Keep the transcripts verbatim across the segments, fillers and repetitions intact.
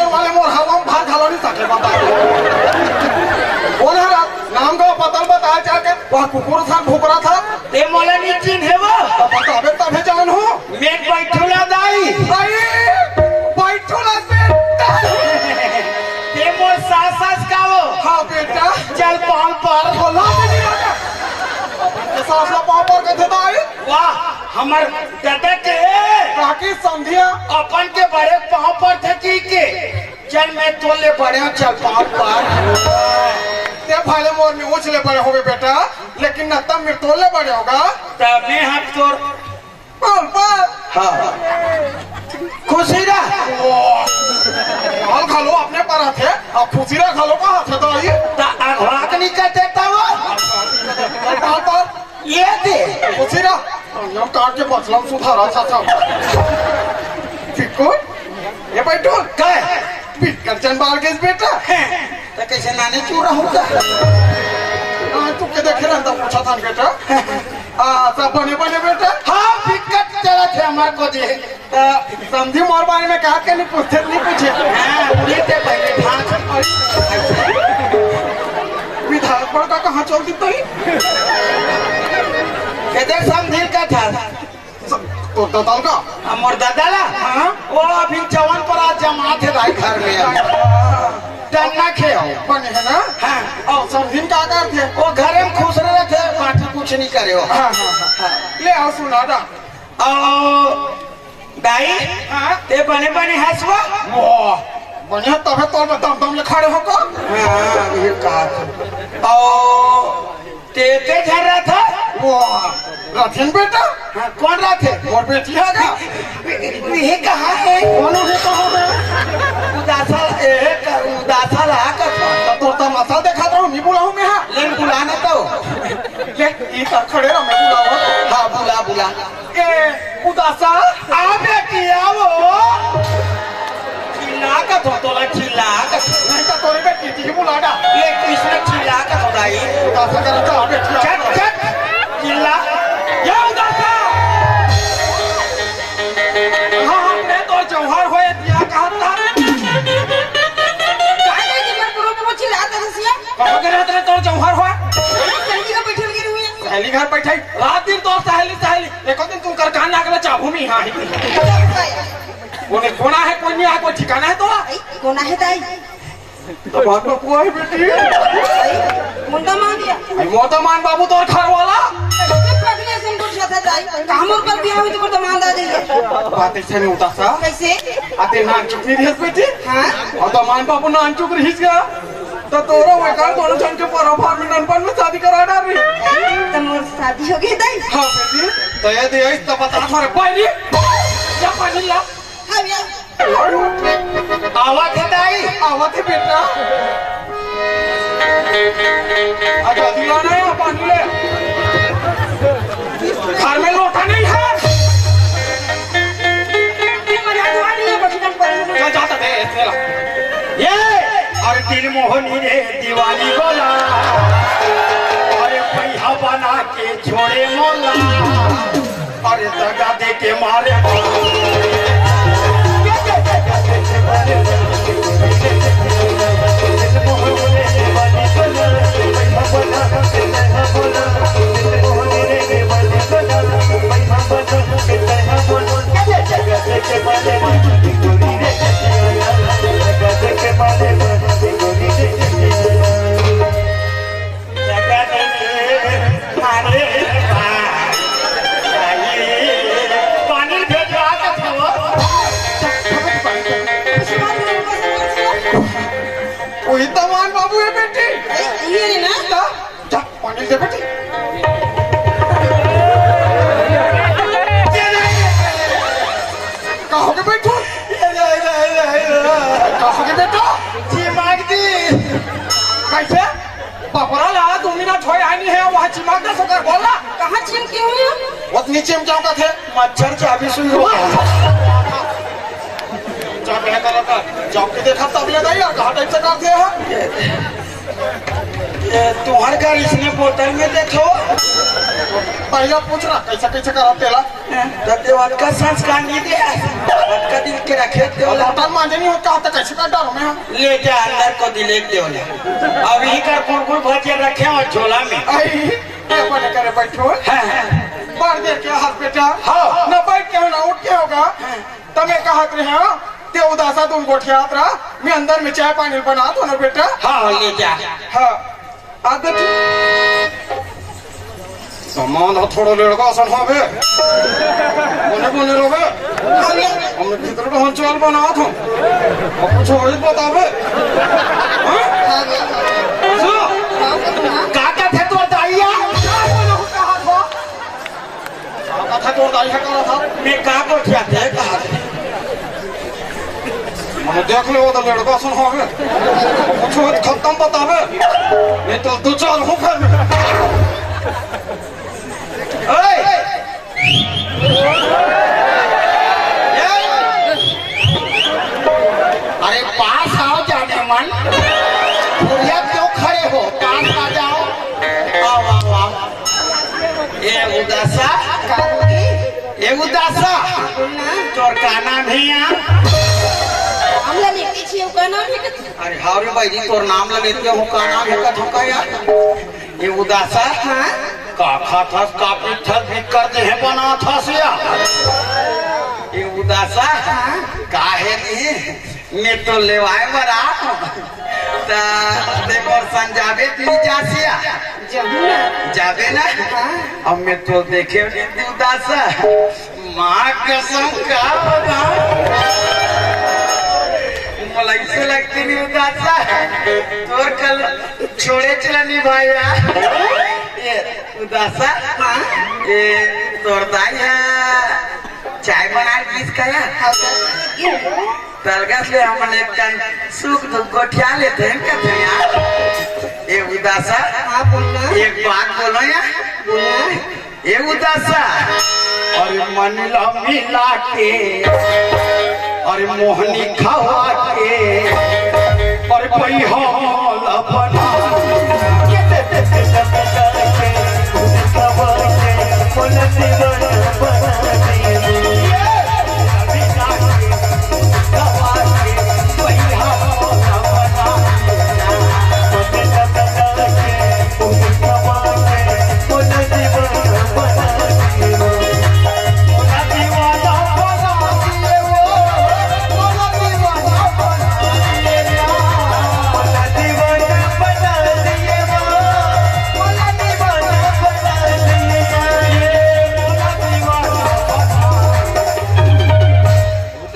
वाले मोर हवा में भार घालो नहीं सके, बता। वो ना रहा, नाम का पतल बताए जाके, वह कुकुर था, भूख रहा था। ते मोला नहीं चिन्हे वो। तो बताबे तभे जान हो। मैं बैठूला दाई। दाई, बैठूला बेटा। ते मोर सास, सास का वो। हाँ बेटा। चल पाँव पर। भला भी नहीं लगा। अपन के सास ला पाँव पर कहते दाई। वाह, हमर दादा के। काकी समधिया। अपन के बड़े पाँव पर थे की के। चल, मैं तोर ले बड़े हूँ, चल पाँव पर। ते भले मोर में ऊँच ले बड़े होगे बेटा, लेकिन न तब मैं तोर ले बड़े होगा। तब मैं हम तोर पाँव पर। हाँ। खुशी रह। ओ, पाँव घलो अपने पर आथे, अब खुशी रह घलो का हाथ है तो आई। त अघवा के नहीं कहते तब। पाँव पर। ये दे। खुशी रह। हम काट के बचलम सुधारा था सब। ठीक हो? ये बैठो। काय? बिक्कट चंद बाल के बेटा। हैं, तो कैसे नाने चूरा होगा? हाँ, तू के देखे रहता पूछा था बेटा। हाँ, सब बने बने बेटा। हाँ, बिक्कट चला थे हमार को दे। तो समधी मोर बारे में कहा के नहीं पूछते, नहीं पूछे। हाँ, उड़े थे पहले ढाक। विधायक बड़का कहाँ चल दी तई? कहते समधी का था। तो ददाल का? हमर दादा ला? हाँ। वो अभी जवन पर आज जमात है भाई घर में। टन्ना खे हो। बने है ना? हाँ। और समधिन का करते? वो घरे में खुश रहते, बाकी कुछ नहीं करे हो। हाँ, हाँ, हाँ। हाँ। ले आओ सुना दा। और दाई, हाँ? ते बने बने हंसवा? वाह, बढ़िया तबे तोर में दम दम ले खड़े हो का? हाँ, ये कहा था। और ते, ते झर रहा था? वाह, रथिन बेटा? हाँ, कौन रहा थे? मोर बेटी है ना? ये कहाँ है? कौन है तो हो गया? उदासा, ए, कर, उदासा रहा कर। तो तोर तमाशा देखा था, नहीं बुलाऊं मैं हाँ? ले बुलाना तो। ले, ये कर खड़े रहो, मैं बुलाऊं। हाँ, बुला, बुला। ए, उदासा, आ बेटी, आओ। चिल्ला का तो तोला चिल्ला का। नहीं तो तोरे बेटी जी बुला डा। ये कृष्ण चिल्ला का तो दाई। उदासा कर तो आ बेटी, आओ। चट, चट। चिल्ला। ये उदासा। हाँ, हमने तो जौहर होए दिया कहा था। काहे के मैं पूरा पूरा चिल्लात रहे सिया? कहाँ के रहत रहे तो जौहर होए? सहेली का बैठल के रहुए। सहेली घर बैठाई। रात दिन तो सहेली, सहेली। एको दिन तू कर कान नाक ले चाबू में यहाँ ही। कोने कोना है, कोई नहीं है, कोई ठिकाना है तोला? आई, कोना है दाई? तो बात में पुआ है बेटी। आई, मुंडा मान दिया। आई मोटा मान बाबू तोर घर वाला। कैसे पगले से उनको छाता दाई? काम और पर भी हुई तो तो मान दा दे। बात ऐसे नहीं होता सा। कैसे? आते नान चुकी रही है बेटी। हाँ? और तो मान बाबू नान चुक रही है। तो तोरा वो काम दोनों जन के पर अपार्टमेंट अनपन में शादी करा डाल रही। तो मोर शादी हो गई दाई। हाँ बेटी, तो ये दे आई तब बता तुम्हारे पानी। या पानी ला। हाँ भैया। आवत है दाई। आवत है बेटा। अच्छा दिलाना है पानी ले। घर में लोटा नहीं है। ये मजाक हुआ नहीं है, बचपन पर। चल जाता है, चला। ये, अरे दिल मोहनी रे दिवाली वाला, अरे पैहा बना के छोड़े मोला, अरे दगा दे के मारे। पानी भेजवा के खाओ। वही तो मान बाबू है बेटी। ये रे ना। जा, पानी दे बेटी। कहोगे बैठो? कहोगे बेटो? चिमाग दी। कैसे? बपरा ला, दो मिनट होए आनी है, वहाँ चिमाग दस होकर बोला। कहाँ चिमकी हुई है? वो नीचे में जाऊंगा थे। मच्छर चाबी सुई हो। जब मैं कहा था, जब के देखा तब ले नहीं यार, कहाँ टाइप से करते हैं? ए, तुम्हार घर इसने बोतल में देखो। पहला पूछ रहा, कैसा कैसा करा तेला? त ते अतका संस्कार नहीं दे, अतका दिन के रखे ते ओला। बोतल मांजे नहीं होता, तो कैसे कर डालूं मैं? ले जा अंदर को दिले दे ओला। अभी कर कुरकुर भजिया रखे हो झोला में। आई, ये बने करे बैठो। हाँ, हाँ। बार देर के हाथ बेटा। हाँ। ना बैठ के हो, ना उठ के होगा। हाँ। त मैं कहत रहे हंव, ते उदासा तुम गोठियात रहा, मैं अंदर में चाय पानी बनात हंव ना बेटा। हाँ, हाँ, ले जा। हाँ, आ बेटी। सामान ह थोड़ा लेड़गा असन हवे। बने बने रहे। हमने भीतर डहन चाल बनात हंव। अब कुछ और बतावे। हाँ? सुनो, का का थे तोर दाइया? का था तोर दाई है, का था? मैं का गोठियाथे, कहा थे? मने देख ले, वो तो लड़का सुन होवे। कुछ हो तो खत्म बतावे। नहीं तो दो चार हो फिर। ओए! अरे पास आओ जाने मन। भैया क्यों खड़े हो? पास आ जाओ। आओ, आओ, आओ। ए उदासा, का बोली? ए उदासा, बोल ना। तोर का नाम हे यार? नाम ला लेके छियो, का नाम हे? अरे हाव रे बहिनी, तोर नाम ला लेते हो, का नाम हे कथो का यार? ए उदासा, हाँ? का खाथस, का पीथस, बिक्कर देहे बनाथस यार? ए उदासा, हाँ? का हे नहीं? मैं तो लेवाए बर आ, त देखो संजाबे पी जासिया। जबू ना। जाबे ना? हाँ। अब मैं तो देखे नहीं तू उदासा। माँ कसम का बता। मोला ऐसे लगते नहीं उदासा। तोर कल छोड़े चला नहीं भाई यार। ये उदासा। हाँ। ये तोर दाई है। चाय बना लीस का यार? हाँ, सर। तलगस ले हमन एक कन सुख दुख गोठिया लेते हैं कथे यार। ए उदासा, हाँ, बोल ना। एक बात बोलो यार। बोल ना। ए उदासा, अरे मन ला मिला के, अरे मोहनी खवा के, अरे पैहा ला बना के।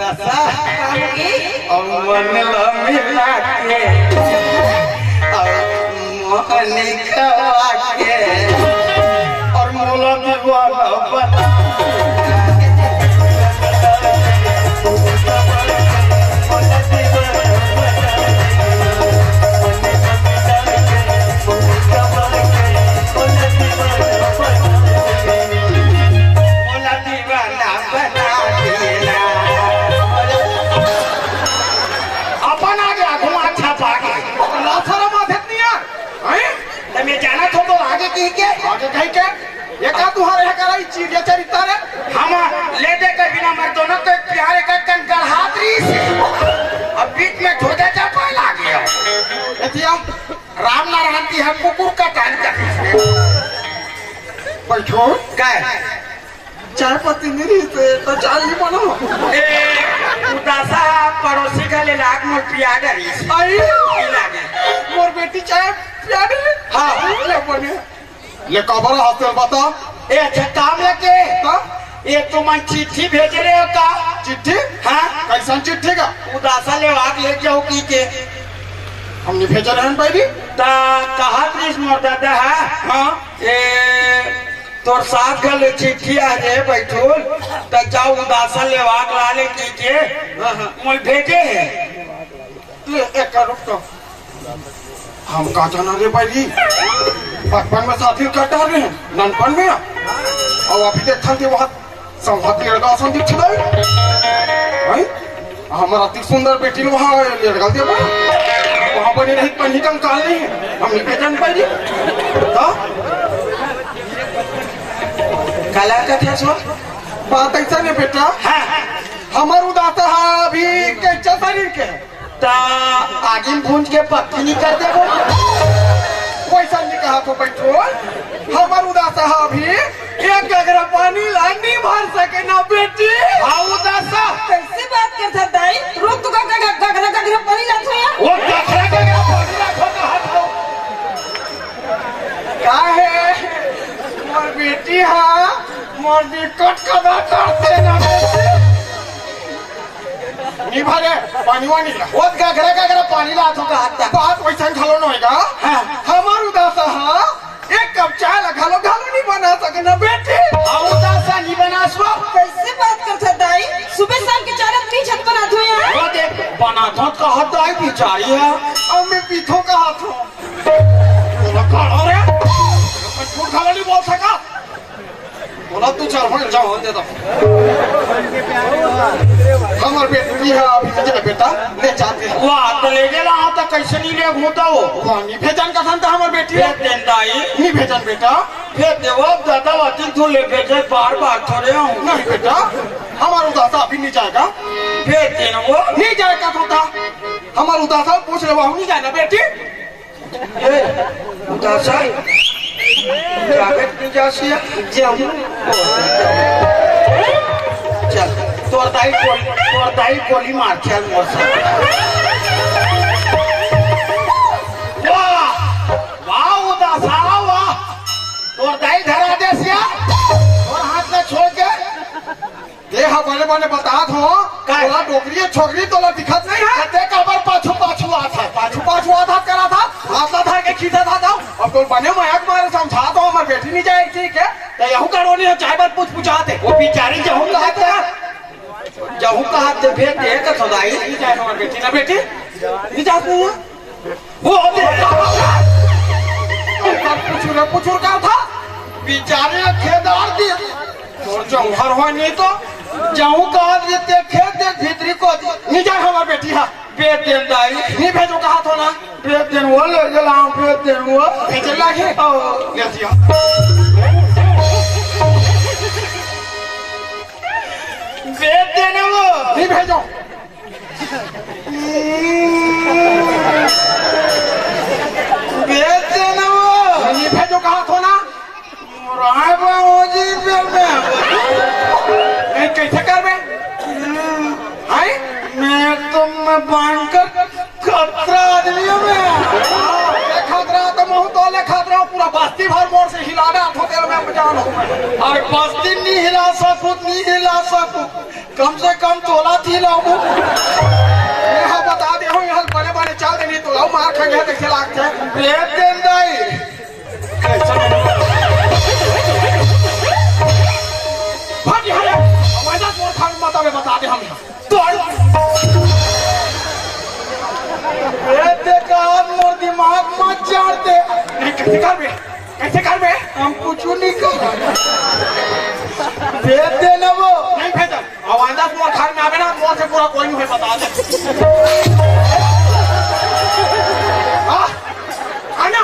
दसा। काहे? अउ मन ला मिला के, अउ मोहनी खवा के, अउ मोला दीवाना बना। मोला दीवाना बना देना। अपन आगे आगू मा अच्छा पागे। ना शरम आथे नहीं यार। हैं? त मैं जानत हों तो आगे कही के? आगे कही के? ये का तुहार है करा ई चिड़िया चरित्र है? हम ले दे के बिना मर दोनों के प्यारे का कन गढ़ात रही से। अब बीच में धोधा जा पाए लागे हो। एतिया राम नारायण तिहार कुकुर का टान कर। बैठो। काय? चाय पत्ती नहीं रही थे, तो चाय नहीं बनो। ए, उदासा पड़ोसी का ले लाग मोर पिया डरी। आई। पी लागे। मोर बेटी चाय पिया डरी। हाँ। ले बने। ले काबर हाथ में बता। ए, अच्छा काम लगे। हाँ? ए, तुमन चिट्ठी भेजे रहे हो का? चिट्ठी? हाँ। कैसन चिट्ठी का? उदासा लेवाक ले जाओ की के। हमने भेजे रहन भाई जी। ता कहा प्लीज मोर दादा है? हाँ। ए, तोर सास घर ले चिट्ठी आ रे बैठुल, त जाओ उदासा लेवाक ला ले की के, हाँ, हाँ। मोल भेजे हे। ले, एक रुक तो। हम का जाना रे भाई, बचपन में साथी कर डाल रहे हैं, ननपन में। और अभी देखथन ते वहाँ संघत लड़का असन दिखथे भाई। भाई, हमारा अति सुंदर बेटी ल वहाँ लड़का दे भाई। वहाँ बने रही, पनी कंकाल नहीं है, हम नहीं पहचान पाई। तो काला का था सो? बात ऐसा नहीं बेटा। हाँ। हमर उदासा हा अभी कच्चा शरीर के है। ता आगी में भूंज के पक्की नहीं कर देबो। वैसा नहीं कहा तो बैठो। हमर उदासा हा अभी एक गगरा पानी ला नहीं भर सके ना बेटी। हाँ उदासा। कैसे बात करता दाई? रोज तो गगरा, गगरा, गगरा पानी लात हो यार। वो गगरा, गगरा पानी लात हो कहा था। का है? मोर बेटी हा, मोर बिकट कदा करते ना बेटी। नहीं भरे, पानी वानी ला। वो गगरा, गगरा पानी लात हो कहा था। बात वैसा घलो नहीं होएगा। हाँ। हमर उदासा हा एक कप चाय ला घलो, घलो नहीं बना सके ना बेटी। हाँ, उदासा नहीं बना सो। कैसे बात करता दाई? सुबह शाम के चार आदमी छत बनात हो यार। वो देख, बनात हो कहा दाई बिचारी है। अब मैं पीथो कहा थो। बोला, "कौन हो रे?" झूठ खाला नहीं बोल सका। बोला, "तू चल, हो जाओ, हो दे दो।" हमर बेटी है, अभी ले जा बेटा, ले जाते हैं। वाह, तो ले गेला, हाँ, तो कैसे नहीं ले घूमता हो? वाह, नहीं भेजन का था हमर बेटी है। भेज देन दाई। नहीं भेजन बेटा। भेज दे, वो दादा वातिन तू ले भेजे, बार बार थोड़े हूँ। नहीं बेटा, हमर उदासा अभी नहीं जाएगा। भेज देना वो। नहीं जाएगा तो था। हमर उदासा पूछ ले, वो नहीं जाना बेटी। ए, उदासा, जावे के नहीं जा सिया? जाऊँ। चल, तोर दाई गोली, तोर दाई गोली मार, चल मोर साथ। वाह, वाह उदासा, वाह। तोर दाई धरा दे सिया, तोर हाथ में छोड़ के। देख, बने बने बतात हो, का? तोला डोकरी छोकरी तोला दिखत नहीं है? ते काबर पाछू पाछू आत है? पाछू पाछू आत हाथ करा था, हाथ ला धर के खींचा था जाओ। अब तो बने मया के मारे समझा तो हमर बेटी नहीं जाए, ठीक है? तो यहू करो नहीं, चाय बात पूछ पूछा थे। वो बिचारी जहू कहा था, जहू कहा थे, भेज दे तो सदाई। नहीं जाए हमर बेटी ना बेटी, नहीं जात नहीं है। वो होते हैं। पुचुर, पुचुर का था? बेचारे खेदार दिए। और जौहर हो नहीं तो, जाऊं कहा दिए ते खेत दे भीतरी को दी। नहीं जाए हमार बेटी हा। भेज देन दाई। नहीं भेजो कहा थो ना। भेज देन वो ले गेला, भेज देन वो। भेजे लागे? ओ। ले दिया। भेज देन वो। नहीं भेजो। भेज देना वो। नहीं भेजो कहा थो ना। राय बाबूजी पे मैं। नहीं, कैसे कर बे? हाय? मैं तो, मैं भयंकर खतरा आदमी हूँ मैं। ये खतरा तो मुँह तोले खतरा, पूरा बस्ती भर मोर से हिलाना थो तेरे में जान हो। अरे बस्ती नहीं हिला सकूँ, नहीं हिला सकूँ। कम से कम तोला थी लाऊ। यहाँ बता दे हो, यहाँ बड़े बड़े चाल देनी तो लाऊ मार खा गया, कैसे लागते हैं? भेज देन दाई। कैसा? भाग यहाँ रे। हमारे साथ मोर खान माता में बता दे हम। तो ए, ते का मोर दिमाग मत चाट दे। नहीं, कैसे कर बे? कैसे कर बे? हम कुछ नहीं कर। भेज दे ना वो। नहीं भेजो। आवाज मोर घर में आवे ना, मोर से पूरा कोई नहीं बता दे। हाँ? आना।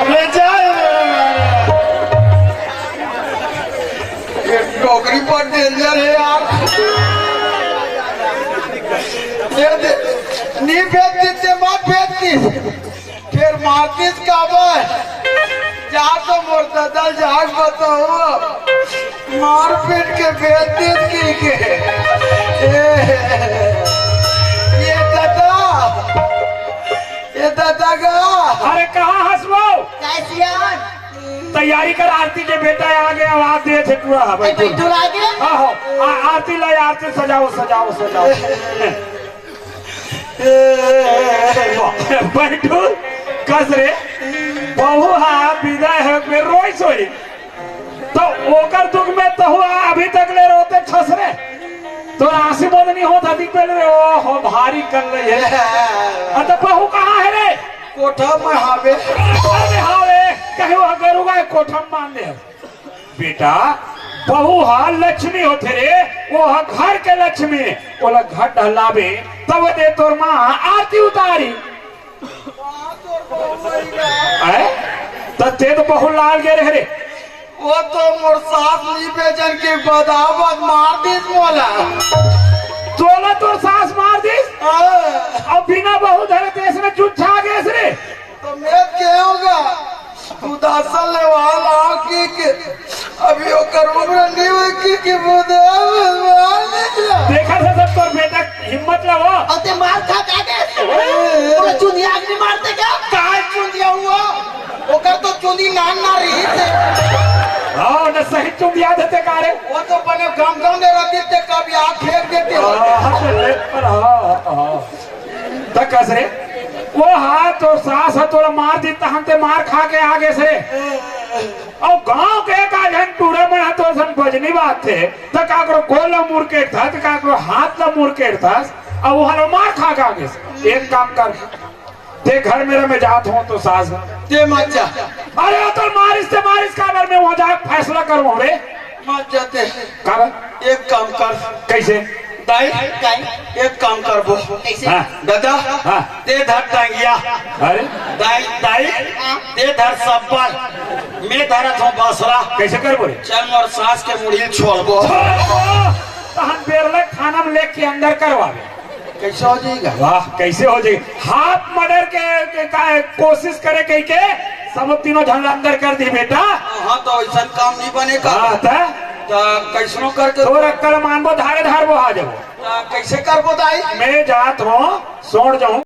ले जा। ये डोकरी पर डेंजर है यार। ये दे, नहीं भेजती ते मत भेजती। फिर मारतीस काबर? जा तो मोर ददा जाग बताओ। मारपीट के भेजतीस की के। ए, ये ददा, ये ददा गा। अरे कहाँ हंसबो? कैसियन? तैयारी कर आरती के, बेटा आ गया, आवाज दे थे पूरा। ए, बैठो। बैठो आ गया? हाँ, हो। आ, आरती लाई, आरती सजाओ, सजाओ, सजाओ। ए, बैठो, कस रे। बहू हा विदा हे, फिर रोई सोई। तो ओकर दुख में तो हुआ, अभी तक ले रोते छस रे। तो आंसी बोधनी होत हती पहले रे, ओ हो, भारी कर ले है। अ, तो बहू कहाँ है रे? कोठा में हावे। कोठा में हावे, कहे वो गरुआ कोठा में बांध दे। बेटा, बहू हा लक्ष्मी होथे रे, वो हा घर के लक्ष्मी। ओला घर डहलाबे, तब दे तोर माँ हा आरती उतारी। आय? त ते तो बहू लाल गे रहे रे। वो तो मोर सास नी बेचन के बदावत मार दिस मोला। तोला तोर सास मार दिस? हाँ। अब बिना बहू धरे देश में चुन छा गेस रे। तो मैं के होगा? तू दासन ले वाला की के अभी ओकर उम्र नहीं हुई की, की बदावत मार दिस। देखा था सब तोर बेटा हिम्मत ला वो। अते मार खा का के? पूरा चुनिया आदमी मारते क्या? काय चुनिया हुआ? ओकर तो चुनी नान ना रही थे। हाँ, न सही चुनिया देते का रे? वो तो बने गम गम में रहती थे, कभी आग फेंक देते हो। हाँ, हाँ, तो ले पर, हाँ, हाँ। त कस रे? वो हा तोर सास हा तोला मार दी, तहन ते मार खा के आ गेस रे। अउ गांव के एक आध झन टूरा मन हा तोर सन बजनी बात थे, त काकरो गोल ला मुड़ के था, त काकरो हाथ ला मुड़ के था, अउ वो हा मार खा के आ गेस। एक काम कर, ते घर मेरा मैं जात हूँ तो सास। ते मत जा। अरे वो तो मारिस ते मारिस काबर मैं वहाँ जाके फैसला करूँ रे। मत जाते। काबर? एक काम कर। कैसे? दाई, दाई। एक काम करबो। कैसे? हाँ। दादा, हाँ। ते धर टांगिया। अरे? दाई, दाई, हाँ। ते धर सब्बल। मैं धरत हूँ बासरा। कैसे करबो रे? चल मोर सास के मुड़ी छोड़बो। छोड़बो। तहन बेरले खाना में लेके अंदर करवावे। कैसे हो जाएगा? वाह, कैसे हो जाएगा? हाफ मर्डर के, के का, कोशिश करे कही के सब तीनों झन अंदर कर दी बेटा। हाँ, तो ऐसा काम नहीं बने का। हाँ, त? त कैसनो करके तोर अक्कल मानबो, धारे धारबो आ जाबो। त कैसे करबो दाई? मैं जात हूँ, सोड़ जाऊँ।